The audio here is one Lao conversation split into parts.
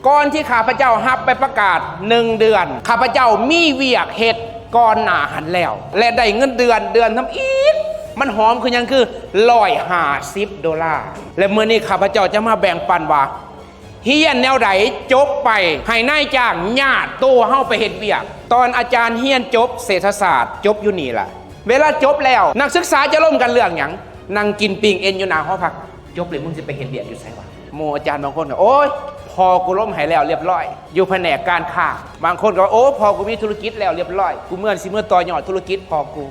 ກ່ອນທີ່ຂ້າພະເຈົ້າຮັບໃບປະກາດໜຶ່ງເດືອນ, ຂ້າພະເຈົ້າມີວຽກເຮັດກ່ອນໜ້າຫັ້ນແລ້ວ ແລະ ໄດ້ເງິນເດືອນ ເດືອນທຳອິດ. ມັນຫອມຄືຫຍັງ? ຄືຮ້ອຍຫ້າສິບໂດລາ. ແລະ ມື້ນີ້ຂ້າພະເຈົ້າຈະມາແບ່ງປັນວ່າ ຮຽນແນວໃດຈົບໄປ ໃຫ້ນາຍຈ້າງຍາດໂຕເຮົາໄປເຮັດວຽກ. ຕອນອາຈານຮຽນຈົບເສດຖະສາດ ຈົບຢູ່ນີ້ລະ. ເວລາຈົບແລ້ວ ນັກສຶກສາຈະລົມກັນເລື່ອງຫຍັງ? ນັ່ງກິນປີ້ງເອັນຢູ່ໜ້າຫໍພັກ. ຈົບແລ້ວມຶງຊິໄປເຮັດວຽກຢູ່ໃສວະ? ໝູ່ອາຈານບາງຄົນກໍ ໂອ້ຍ ພໍ່ກູລົມໃຫ້ແລ້ວລຽບລ້ອຍ ຢູ່ພະແນກການຄ້າ. ບາງຄົນກໍວ່າ ໂອ້ ພໍ່ກູມີທຸລະກິດແລ້ວລຽບລ້ອຍ ກູເມືອນຊິເມືອຕໍ່ຍອດທຸລະກິດພໍ່ກູ.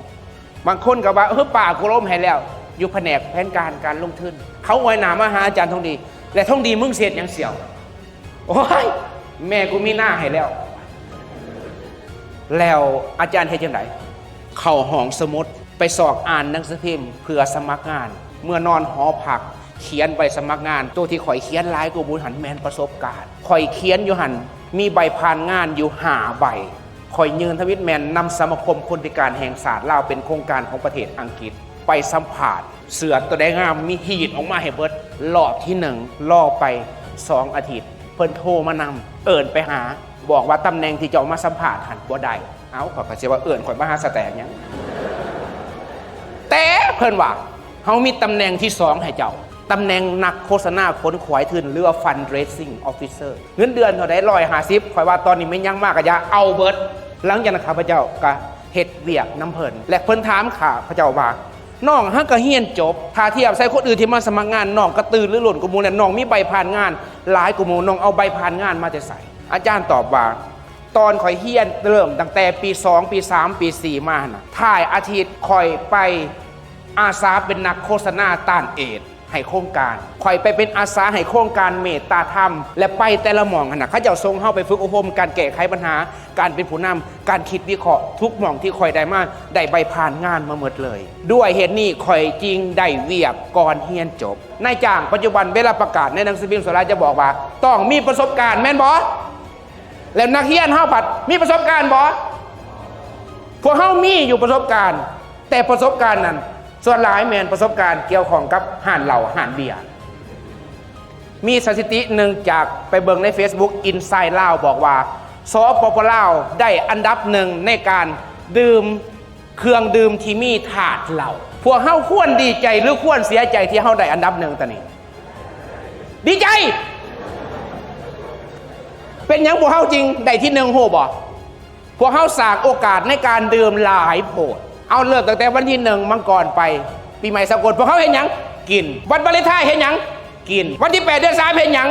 ບາງຄົນກໍວ່າ ເອີ ປ້າກູລົມໃຫ້ແລ້ວ ຢູ່ພະແນກແຜນການການລົງທຶນ. ເຂົາອວຍໜ້າມາຫາອາຈານທອງດີ ແລະ ທອງດີ ມຶງເຮັດຫຍັງສ່ຽວ? ໂອ້ຍ ແມ່ກູມີນາໃຫ້ແລ້ວ. ແລ້ວອາຈານເຮັດຈັ່ງໃດ? ເຂົ້າຫ້ອງສະໝຸດ ໄປຊອກອ່ານໜັງສືພິມເພື່ອສະໝັກງານ. ເມື່ອນອນຫໍພັກ ຂຽນໃບສະໝັກງານ. ໂຕທີ່ຂ້ອຍຂຽນຫຼາຍກວ່າໝູ່ຫັ້ນແມ່ນປະສົບການ. ຂ້ອຍຂຽນຢູ່ຫັ້ນ ມີໃບຜ່ານງານຢູ່ຫ້າໃບ. ຂ້ອຍຍື່ນທຳອິດແມ່ນນຳສະມາຄົມຄົນພິການແຫ່ງຊາດລາວ ເປັນໂຄງການຂອງປະເທດອັງກິດ ໄປສຳພາດ. ເສື້ອໂຕໃດງາມມີຮີດອອກມາໃຫ້ເບິດ. ລອບທີໜຶ່ງ ລໍໄປສອງອາທິດ ເພິ່ນໂທມານຳ ເອີ້ນໄປຫາ ບອກວ່າຕຳແໜ່ງທີ່ເຈົ້າມາສຳພາດຫັ້ນບໍ່ໄດ້. ເອົ້າ ຂ້ອຍກໍຊິວ່າເອີ້ນຂ້ອຍມາຫາສະແຕກຫຍັງ? ແຕ່ເພິ່ນວ່າ ເຮົາມີຕຳແໜ່ງທີສອງໃຫ້ເຈົ້າ, ຕຳແໜ່ງນັກໂຄສະນາຂົນຂວາຍທຶນ ຫຼືວ່າ fundraising officer. ເງິນເດືອນເທົ່າໃດ? ຮ້ອຍຫ້າສິບ. ຂ້ອຍວ່າຕອນນີ້ແມ່ນຫຍັງມາກະຢ່າ ເອົາເບິດ. ຫຼັງຈາກນັ້ນ ຂ້າພະເຈົ້າກະເຮັດວຽກນຳເພິ່ນ ແລະ ເພິ່ນຖາມຂ້າພະເຈົ້າວ່າ ນ້ອງ ຫາກະຮຽນຈົບ, ຖ້າທຽບໃສ່ຄົນອື່ນທີ່ມາສະໝັກງານ, ນ້ອງກະຕື່ນຫຼືລົ້ນກວ່າໝູ່ ແລະ ນ້ອງມີໃບຜ່ານງານຫຼາຍກວ່າໝູ່, ນ້ອງເອົາໃບຜ່ານງານມາແຕ່ໃສ? ອາຈານຕອບວ່າ ຕອນຂ້ອຍຮຽນເລີ່ມຕັ້ງແຕ່ປີສອງ, ປີສາມ, ປີສີ່ມາຫັ້ນນະ, ທ້າຍອາທິດຂ້ອຍໄປອາສາເປັນນັກໂຄສະນາຕ້ານເອດ ໃຫ້ໂຄງການ. ຂ້ອຍໄປເປັນອາສາໃຫ້ໂຄງການເມດຕາທຳ ແລະ ໄປແຕ່ລະໝ່ອງຫັ້ນນະ ເຂົາເຈົ້າສົ່ງເຮົາໄປຝຶກອົບຮົມການແກ້ໄຂບັນຫາ, ການເປັນຜູ້ນຳ, ການຄິດວິເຄາະ. ທຸກໝ່ອງທີ່ຂ້ອຍໄດ້ມາ ໄດ້ໃບຜ່ານງານມາໝົດເລີຍ. ດ້ວຍເຫດນີ້ ຂ້ອຍຈຶ່ງໄດ້ວຽກກ່ອນຮຽນຈົບ. ນາຍຈ້າງປັດຈຸບັນ ເວລາປະກາດໃນໜັງສືພິມສ່ວນຫຼາຍຈະບອກວ່າ ຕ້ອງມີປະສົບການ, ແມ່ນບໍ່? ແລ້ວນັກຮຽນເຮົາພັດມີປະສົບການບໍ່? ພວກເຮົາມີຢູ່ປະສົບການ, ແຕ່ປະສົບການນັ້ນ ສ່ວນຫຼາຍແມ່ນປະສົບການກ່ຽວຂ້ອງກັບຮ້ານເຫຼົ້າ, ຮ້ານເບຍ. ມີສະຖິຕິໜຶ່ງຈາກໄປເບິ່ງໃນເຟສບຸກ Inside Lao ບອກວ່າ ສປປ ລາວ ໄດ້ອັນດັບໜຶ່ງໃນການດື່ມເຄື່ອງດື່ມທີ່ມີທາດເຫຼົ້າ. ພວກເຮົາຄວນດີໃຈ ຫຼື ຄວນເສຍໃຈທີ່ເຮົາໄດ້ອັນດັບໜຶ່ງຕອນນີ້? ດີໃຈ! ເປັນຫຍັງພວກເຮົາຈຶ່ງໄດ້ທີໜຶ່ງ ຮູ້ບໍ່? ພວກເຮົາສ້າງໂອກາດໃນການດື່ມຫຼາຍໂພດ. ເອົາ ເລີ່ມຕັ້ງແຕ່ວັນທີໜຶ່ງມັງກອນໄປ, ປີໃໝ່ສາກົນ ພວກເຮົາເຮັດຫຍັງ? ກິນ. ວັນວາເລນທາຍເຮັດຫຍັງ? ກິນ. ວັນທີແປດເດືອນສາມເຮັດຫຍັງ?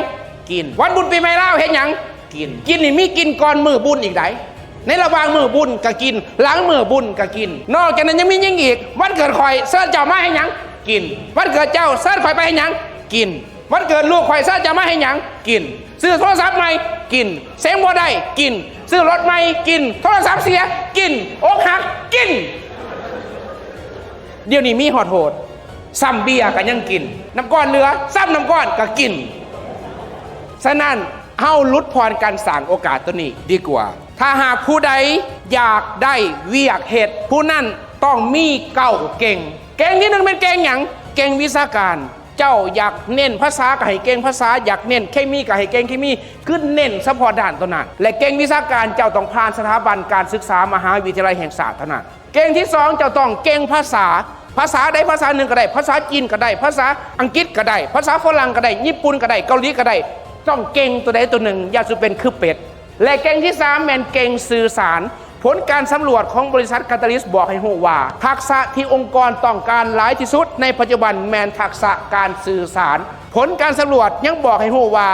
ກິນ. ວັນບຸນປີໃໝ່ລາວເຮັດຫຍັງ? ກິນ. ກິນນີ້ມີກິນກ່ອນມື້ບຸນອີກໃດ໋. ໃນລະຫວ່າງມື້ບຸນກໍກິນ, ຫຼັງມື້ບຸນກໍກິນ. ນອກຈາກນັ້ນຍັງມີຫຍັງອີກ? ວັນເກີດຂ້ອຍ ເຊີນເຈົ້າມາເຮັດຫຍັງ? ກິນ. ວັນເກີດເຈົ້າ ເຊີນຂ້ອຍໄປເຮັດຫຍັງ? ກິນ. ວັນເກີດລູກຂ້ອຍ ເຊີນເຈົ້າມາເຮັດຫຍັງ? ກິນ. ຊື້ໂທລະສັບໃໝ່? ກິນ. ເສັງບໍ່ໄດ້? ກິນ. ຊື້ລົດໃໝ່? ກິນ. ໂທລະສັບເສຍ? ກິນ. ອົກຫັກ? ກິນ. ດຽວນີ້ມີຮອດໂທດ ຊ້ຳເບຍກໍຍັງກິນ, ນ້ຳກ້ອນເຫຼືອ ຊ້ຳນ້ຳກ້ອນກໍກິນ. ສະນັ້ນ ເຮົາຫຼຸດຜ່ອນການສ້າງໂອກາດໂຕນີ້ດີກວ່າ. ຖ້າຫາກຜູ້ໃດຢາກໄດ້ວຽກເຮັດ, ຜູ້ນັ້ນຕ້ອງມີເກົ້າເກັ່ງ. ເກັ່ງທີໜຶ່ງແມ່ນເກັ່ງຫຍັງ? ເກັ່ງວິຊາການ. ເຈົ້າຢາກເນັ້ນພາສາກໍໃຫ້ເກັ່ງພາສາ, ຢາກເນັ້ນເຄມີກໍໃຫ້ເກັ່ງເຄມີ, ຄືເນັ້ນສະເພາະດ້ານໂຕນັ້ນ. ແລະ ເກັ່ງວິຊາການ ເຈົ້າຕ້ອງຜ່ານສະຖາບັນການສຶກສາມະຫາວິທະຍາໄລແຫ່ງຊາດເທົ່ານັ້ນ. ເກັ່ງທີສອງ ເຈົ້າຕ້ອງເກັ່ງພາສາ, ພາສາໃດພາສາໜຶ່ງກໍໄດ້, ພາສາຈີນກໍໄດ້, ພາສາອັງກິດກໍໄດ້, ພາສາຝຣັ່ງກໍໄດ້, ຍີ່ປຸ່ນກໍໄດ້, ເກົາຫຼີກໍໄດ້, ຕ້ອງເກັ່ງໂຕໃດໂຕໜຶ່ງ, ຢ່າສູ່ເປັນຄືເປັດ. ແລະ ເກັ່ງທີສາມ ແມ່ນເກັ່ງສື່ສານ. ຜົນການສຳຫຼວດຂອງບໍລິສັດ Catalyst ບອກໃຫ້ຮູ້ວ່າ ທັກສະທີ່ອົງກອນຕ້ອງການຫຼາຍທີ່ສຸດໃນປັດຈຸບັນແມ່ນທັກສະການສື່ສານ. ຜົນການສຳຫຼວດຍັງບອກໃຫ້ຮູ້ວ່າ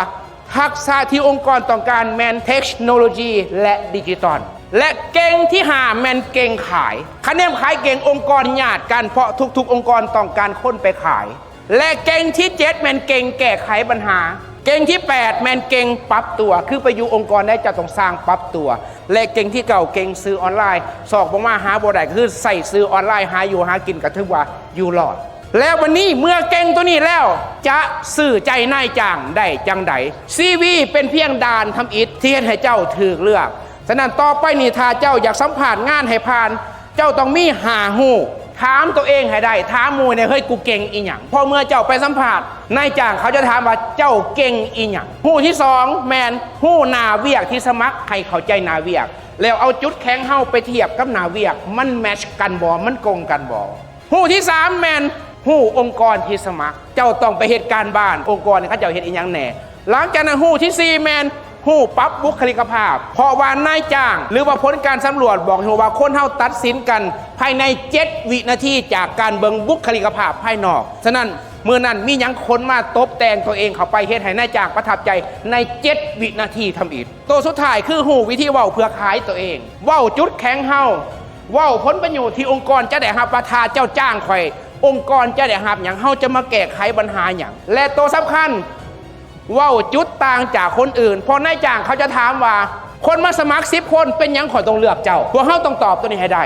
ທັກສະທີ່ອົງກອນຕ້ອງການແມ່ນເທັກໂນໂລຢີ ແລະ ດິຈິຕອນ. ແລະ ເກັ່ງທີຫ້າ ແມ່ນເກັ່ງຂາຍ. ຄັນແນມຂາຍເກັ່ງ, ອົງກອນຍາດກັນ, ເພາະທຸກໆອົງກອນຕ້ອງການຄົນໄປຂາຍ. ແລະ ເກັ່ງທີເຈັດ ແມ່ນເກັ່ງແກ້ໄຂບັນຫາ. ເກັ່ງທີແປດ ແມ່ນເກັ່ງປັບຕົວ, ຄືໄປຢູ່ອົງກອນໃດເຈົ້າຕ້ອງສ້າງປັບຕົວ. ແລະ ເກັ່ງທີເກົ້າ ເກັ່ງສື່ອອນລາຍ, ຊອກບໍ່ມາຫາບໍ່ໄດ້, ກໍຄືໃຊ້ສື່ອອນລາຍຫາຢູ່ຫາກິນ, ກໍຖືວ່າຢູ່ລອດ. ແລ້ວບັດນີ້ເມື່ອເກັ່ງຕົວນີ້ແລ້ວ ຈະຊື້ໃຈນາຍຈ້າງໄດ້ຈັ່ງໃດ? ຊີວີເປັນພຽງດ່ານທຳອິດທີ່ເຮັດໃຫ້ເຈົ້າຖືກເລືອກ. ສະນັ້ນ ຕໍ່ໄປນີ້ ຖ້າເຈົ້າຢາກສຳພາດງານໃຫ້ຜ່ານ, ເຈົ້າຕ້ອງມີຫ້າຮູ້. ທ ຖາມໂຕເອງໃຫ້ໄດ້, ຖາມໝູ່ແດ່, ເຮີ້ຍ ກູເກັ່ງອີ່ຫຍັງ? ເພາະເມື່ອເຈົ້າໄປສຳພາດ, ນາຍຈ້າງເຂົາຈະຖາມວ່າເຈົ້າເກັ່ງອີ່ຫຍັງ? ຮູ້ທີສອງແມ່ນຮູ້ໜ້າວຽກທີ່ສະໝັກ, ໃຫ້ເຂົ້າໃຈໜ້າວຽກ, ແລ້ວເອົາຈຸດແຂງເຮົາໄປທຽບກັບໜ້າວຽກ, ມັນແມັດກັນບໍ່? ມັນກົງກັນບໍ່? ຮູ້ທີສາມແມ່ນຮູ້ອົງກອນທີ່ສະໝັກ. ເຈົ້າຕ້ອງໄປເຮັດການບ້ານ, ອົງກອນເຂົາເຈົ້າເຮັດອີ່ຫຍັງແດ່? ຫຼັງຈາກນັ້ນ ຮູ້ທີສີ່ແມ່ນຮູ້ປັບບຸກຄະລິກະພາບ, ເພາະວ່ານາຍຈ້າງ ຫຼືວ່າຜົນການສຳຫຼວດບອກໃຫ້ຮູ້ວ່າຄົນເຮົາຕັດສິນກັນພາຍໃນເຈັດວິນາທີຈາກການເບິ່ງບຸກຄະລິກະພາບພາຍນອກ. ສະນັ້ນ ມື້ນັ້ນມີຫຍັງ ຄົນມາຕົບແຕ່ງຕົວເອງເຂົ້າໄປ ເຮັດໃຫ້ນາຍຈ້າງປະທັບໃຈໃນເຈັດວິນາທີທຳອິດ. ໂຕສຸດທ້າຍຄືຮູ້ວິທີເວົ້າເພື່ອຂາຍຕົວເອງ, ເວົ້າຈຸດແຂງເຮົາ, ເວົ້າຜົນປະໂຫຍດທີ່ອົງກອນຈະໄດ້ຮັບ, ວ່າຖ້າເຈົ້າຈ້າງຂ້ອຍ ອົງກອນຈະໄດ້ຮັບຫຍັງ, ເຮົາຈະມາແກ້ໄຂບັນຫາຫຍັງ? ແລະ ໂຕສຳຄັນ, ເວົ້າຈຸດຕ່າງຈາກຄົນອື່ນ, ເພາະນາຍຈ້າງເຂົາຈະຖາມວ່າ ຄົນມາສະໝັກສິບຄົນ, ເປັນຫຍັງຂ້ອຍຕ້ອງເລືອກເຈົ້າ? ພວກເຮົາຕ້ອງຕອບໂຕນີ້ໃຫ້ໄດ້.